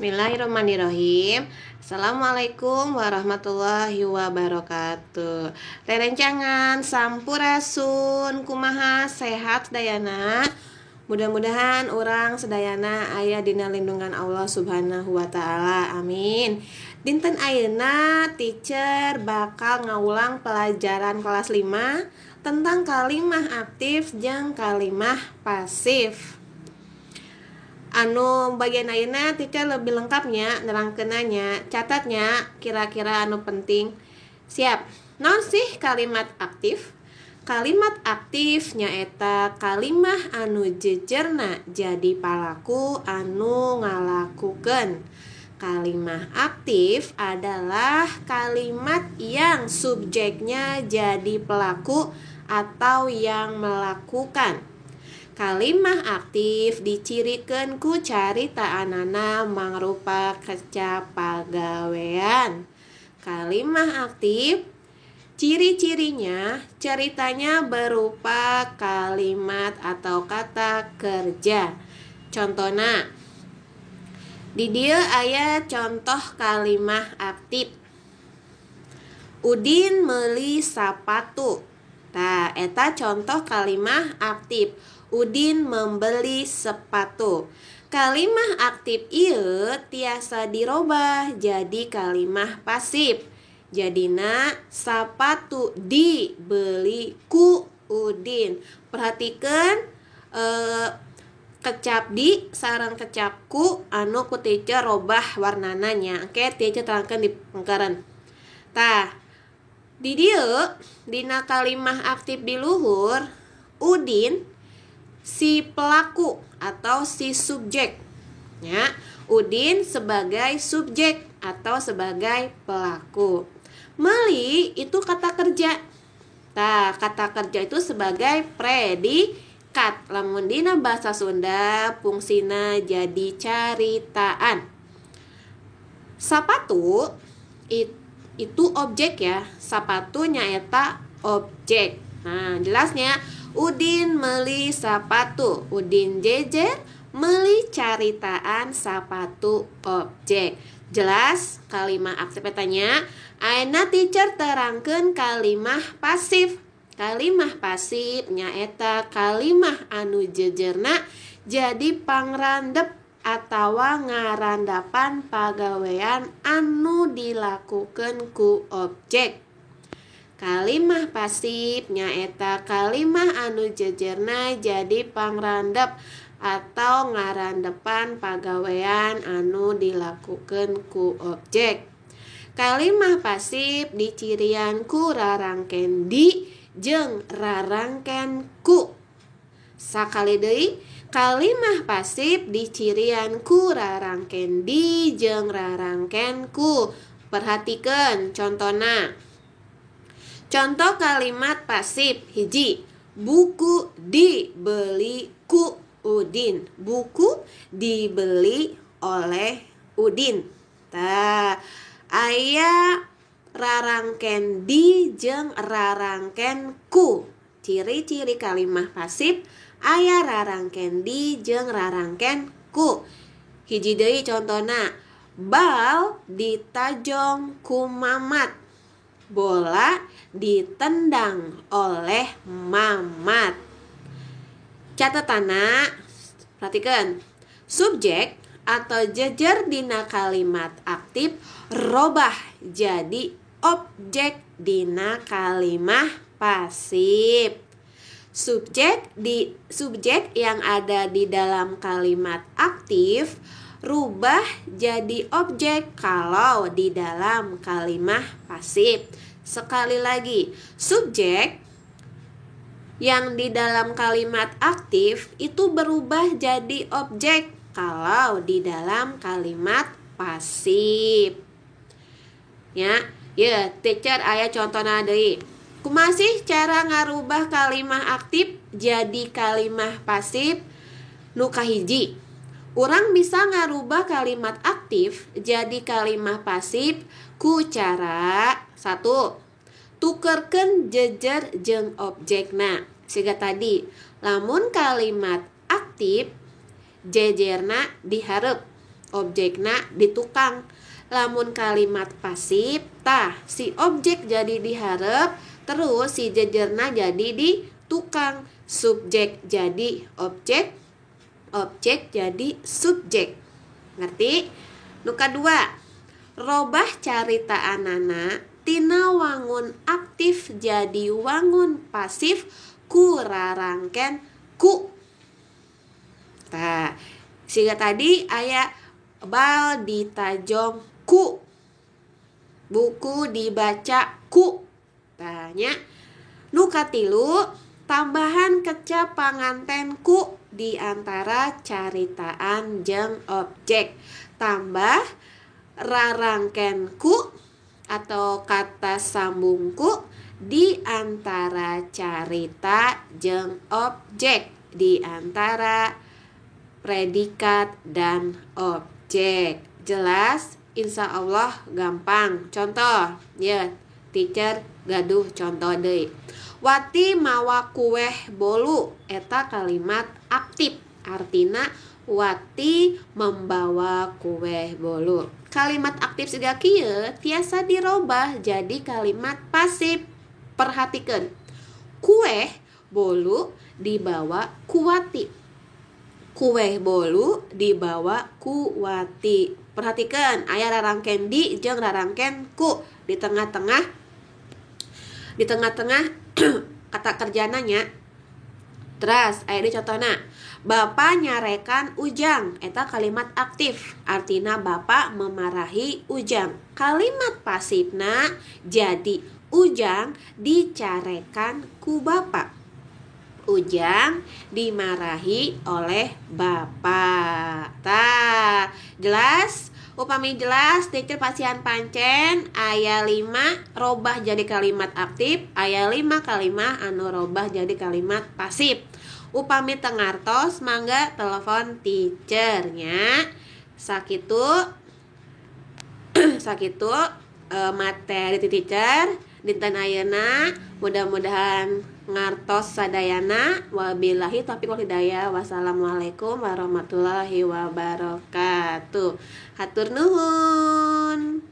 Bismillahirrahmanirrahim. Assalamualaikum warahmatullahi wabarakatuh. Rerencangan sampurasun, kumaha sehat sedayana. Mudah-mudahan urang sedayana aya dina lindungan Allah Subhanahu wa taala. Amin. Dinten ayeuna teacher bakal ngawulang pelajaran kelas 5 tentang kalimah aktif jeung kalimah pasif. Anu bagian ayeuna teacher lebih lengkapnya nerangkeunanya, catatnya kira-kira anu penting. Siap. Naon sih kalimat aktif? Kalimat aktif nyaeta kalimah anu jejerna jadi palaku anu ngalakukeun. Kalimah aktif adalah kalimat yang subjeknya jadi pelaku atau yang melakukan. Kalimah aktif dicirikeun ku caritaanana mangrupa kecap pagawean. Kalimah aktif ciri-cirinya ceritanya berupa kalimat atau kata kerja. Contohna, di dieu aya contoh kalimah aktif. Udin meuli sapatu. Tah, eta contoh kalimah aktif. Udin membeli sepatu. Kalimah aktif ieu tiasa dirobah jadi kalimah pasif. Jadina sapatu dibeli ku Udin. Perhatikan kecap di sareng kecap ku anu ku teacher robah warnana nya. Engke teacher terangkeun di pengkeren. Tah, di dieu dina kalimah aktif di luhur Udin si pelaku atau si subjek ya. Udin sebagai subjek atau sebagai pelaku. Meli itu kata kerja. Tah, kata kerja itu sebagai predikat. Lamun dina bahasa Sunda fungsina jadi caritaan. Sapatu itu objek ya. Sapatu nyaeta objek. Nah, jelasnya Udin meli sapatu. Udin jejer meli caritaan sapatu objek. Jelas kalimah aktif etanya. Ayeuna teacher terangkeun kalimah pasif. Kalimah pasif nyaeta kalimah anu jejerna jadi pangrandep atawa ngarandapan pagawean anu dilakukeun ku objek. Kalimah pasif nyaeta kalimah anu jejerna jadi pangrandep atau ngarandepan pagawean anu dilakukeun ku objek. Kalimah pasif dicirian ku rarangken di jeung rarangken ku. Sakali deui, kalimah pasif dicirian ku rarangken di jeung rarangken ku. Perhatikeun contona. Contoh kalimat pasif hiji, buku dibeli ku Udin. Buku dibeli oleh Udin. Tah, aya rarangken di jeung rarangken ku. Ciri-ciri kalimah pasif aya rarangken di jeung rarangken ku. Hiji deui contona, bal ditajong ku Mamat. Bola ditendang oleh Mamat. Catatana, perhatikan. Subjek atau jejer dina kalimat aktif robah jadi objek dina kalimah pasif. Subjek yang ada di dalam kalimat aktif rubah jadi objek kalau di dalam kalimah pasif. Sekali lagi, subjek yang di dalam kalimat aktif itu berubah jadi objek kalau di dalam kalimat pasif. Ya, ya, teacher aya contona deui. Kumaha sih cara ngarubah kalimah aktif jadi kalimah pasif? Nu kahiji, urang bisa ngarubah kalimat aktif jadi kalimah pasif ku cara 1. Tukerkeun jejer jeung objekna. Siga tadi, lamun kalimat aktif jejerna dihareup. Objekna di tukang. Lamun kalimat pasif tah si objek jadi diharep, terus si jejerna jadi di tukang. Subjek jadi objek, objek jadi subjek. Ngerti? Nu kadua, robah caritaanana tina wangun aktif jadi wangun pasif ku rarangken ku. Tah, siga tadi aya bal ditajong ku, buku dibaca ku. Tah nya. Nu katilu, tambahan kecap panganten ku di antara caritaan jeung objek. Tambah rarangken ku atau kata sambung ku di antara carita jeung objek, di antara predikat dan objek. Jelas? Insya Allah gampang. Contoh, ya, teacher gaduh contoh deui. Wati mawa kueh bolu, eta kalimat aktif, artina Wati membawa kue bolu. Kalimat aktif siga kieu tiasa dirobah jadi kalimat pasif. Perhatikan, kue bolu dibawa ku Wati. Kue bolu dibawa ku Wati. Perhatikan, aya rarangken di jeung rarangken ku di tengah-tengah. Di tengah-tengah kata kerjana nya. Terus aya di contohna, bapak nyarekan Ujang, eta kalimat aktif, artina bapak memarahi Ujang. Kalimat pasifna jadi Ujang dicarekan ku bapak. Ujang dimarahi oleh bapak. Tah, jelas? Upami jelas, teacher pasihan pancen aya 5 robah jadi kalimat aktif, aya 5 kalimat anu robah jadi kalimat pasif. Upami teu ngartos mangga telepon teachernya. Sakitu sakitu materi teacher dinten ayeuna, mudah-mudahan ngartos sadayana. Wabillahi taufiq wal hidayah. Wassalamualaikum warahmatullahi wabarakatuh. Hatur nuhun.